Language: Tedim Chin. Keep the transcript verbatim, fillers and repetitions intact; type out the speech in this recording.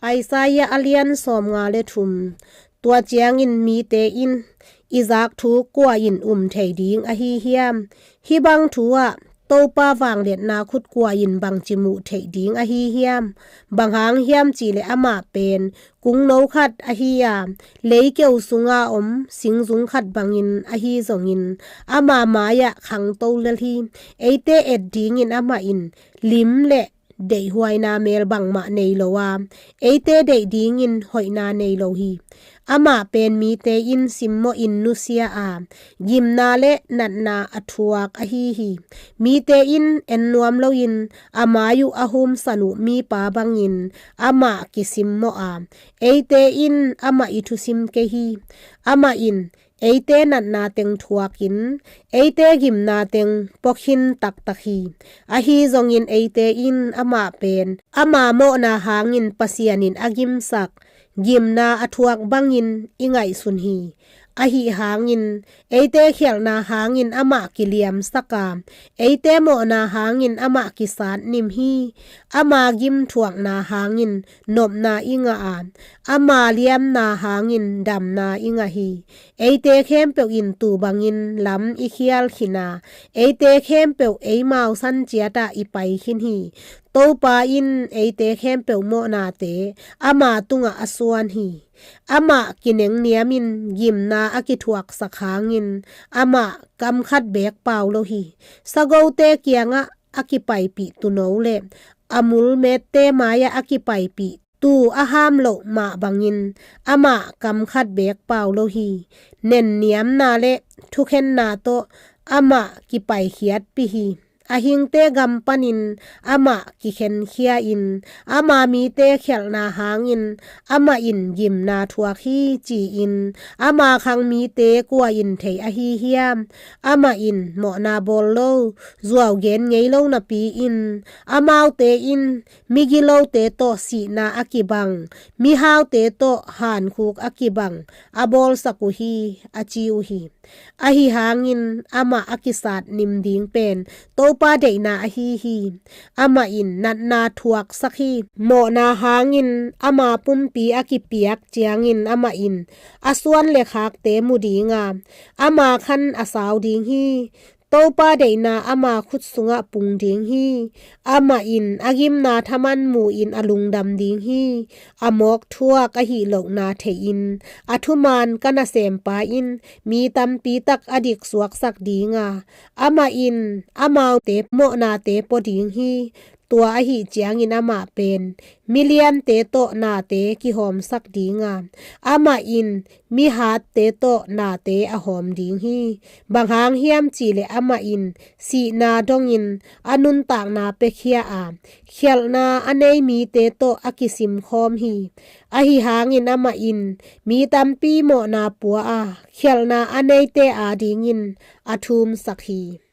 Isaiah a lian sawmnga le thum. Tua ciangin mite in, "I zak thu kua in um thei ding ahi hiam? Hih bang thu ah Topa vangliatna khut kua in bangci muh theih ding ahi hiam? Bang hang hiam cih leh amah pen kungno khat ahi a, leikeu sunga om singzung khat bangin ahi zongin, ama mai-ah khangto lel hi. Eite et dingin amah in lim le deihhuaina mel bangmah nei lo a, eite deih dingin hoihna nei lo hi. Amah pen mite in simmawhin nusia a, gimna le natna a thuak ahi hi. Mite in en nuam loin a mai uh a humsan uh mipa bangin amah kisimmawh a, eite in amah i thusim kei hi. Amah in eite natna teng thuakin, eite gimna teng puakhin taktak hi. Ahi zongin eite in amah pen ama mawhna hangin Pasian in a gimsak gimna a thuak bangin i ngaihsun hi. Ahi hangin eite khialhna hangin amah kiliamsak a, eite mawhna hangin amah kisatnim hi. Ama gim thuakna hangin nopna i ngah a, ama liamna hangin damna i ngah hi. Eite khempeuh in tuu bangin lam i khial khin a, eite khempeuh eimau san ciatah i pai khin hi. Topa in eite khempeuh mawhnate ama tungah a suan hi. Amah kinengniamin gimna a kithuaksak hangin amah kam khat beek pau lo hi. Sagote kiangah a kipaipih tuuno le a mulmette mai-ah a kipaipih tuu a ham loh mah bangin amah kam khat beek pau lo hi. Nenniamna le thukhenna tawh amah kipaikhiatpih hi. A hingte gam panin amah kikhenkhia-in, ama mite khialhna hangin amah in gimna thuak hi, ci-in ama khang mite kua in thei ahi hiam? Amah in mawhna bawl lo, zuau gen ngei lo napi-in, amaute in migilote tawh sihna a kibang, mihaute tawh hankhuk a kibang a bawlsak uh hi, a ci uh hi. Ahi hangin amah a kisatnim ding pen Topa deihna ahi hi. Amah in natna thuaksak hi. Mawhna hangin ama pumpi a kipiak ciangin amah in a suan le khakte mu ding a, ama khan a sau ding hi. Topa deihna ama khut sungah pung ding hi. Amah in a gimna thaman mu-in a lungdam ding hi. A mawk thuak ahih lohna thei-in a thuman ka nasempa in mi tampi tak a diksuaksak ding a, amah in amaute mawhnate pua ding hi. Tua ahih ciangin amah pen miliante tawh nate kihawmsak ding a, amah in mihatte tawh nate a hawm ding hi. Bang hang hiam cih leh amah in sihna dongin a nuntakna piakhia a, khialhna a nei mite tawh a kisimkhawm hi. Ahi hangin amah in mi tampi mawhna pua a, khialhna a neite adingin a thumsak hi.